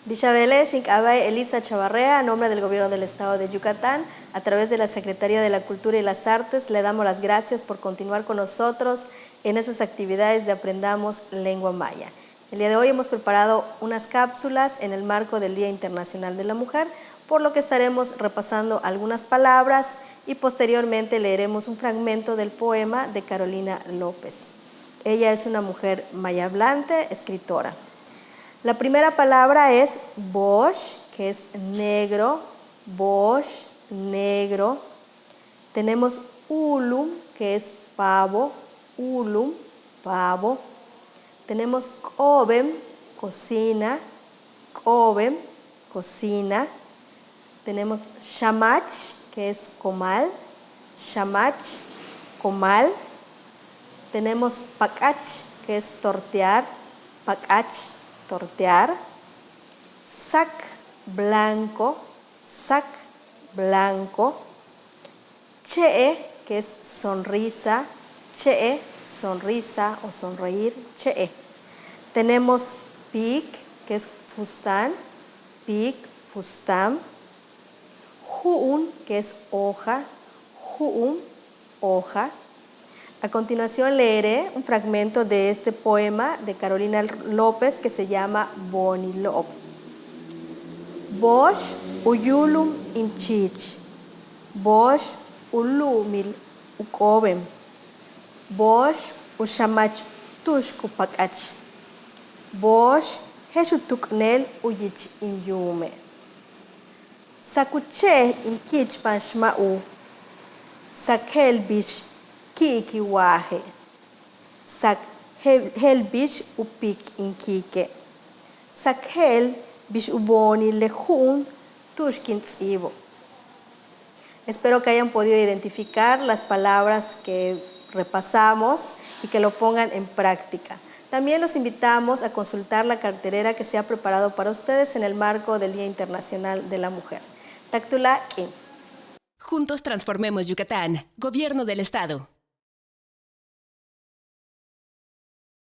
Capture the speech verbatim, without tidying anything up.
Bix a beele'ex, in k'aaba'e' Elisa Chavarrea, a nombre del Gobierno del Estado de Yucatán, a través de la Secretaría de la Cultura y las Artes, le damos las gracias por continuar con nosotros en esas actividades de Aprendamos Lengua Maya. El día de hoy hemos preparado unas cápsulas en el marco del Día Internacional de la Mujer, por lo que estaremos repasando algunas palabras y posteriormente leeremos un fragmento del poema de Carolina López. Ella es una mujer mayahablante, escritora. La primera palabra es boox, que es negro, boox, negro. Tenemos u'ulum, que es pavo, u'ulum, pavo. Tenemos k'oobem, cocina, k'oobem, cocina. Tenemos xamach, que es comal, xamach, comal. Tenemos pak'ach, que es tortear, pak'ach, tortear. Sac, blanco, sac, blanco. Che'e, que es sonrisa, che'e, sonrisa o sonreír, che'e. Tenemos piik, que es fustán, piik, fustán. Ju'un, que es hoja, ju'un, hoja. A continuación leeré un fragmento de este poema de Carolina López que se llama Boonilo'ob. Boox u yu'ulum in chiich, boox u lu'umil u k'oobem, boox u xamach tu'ux ku pak'ach, boox je'ex u tukneel u yich in yuume'. Sac u che'e in ki'ichpa'an xma'uul, sac je'el bix ki'ik in waaje', sac je'el bix u piik in kiike', sac je'el bix u boonil le ju'un tu'ux kin ts'íibo'. Espero que hayan podido identificar las palabras que repasamos y que lo pongan en práctica. También los invitamos a consultar la cartelera que se ha preparado para ustedes en el marco del Día Internacional de la Mujer. Tak tuláakal k'iin. Juntos transformemos Yucatán. Gobierno del Estado.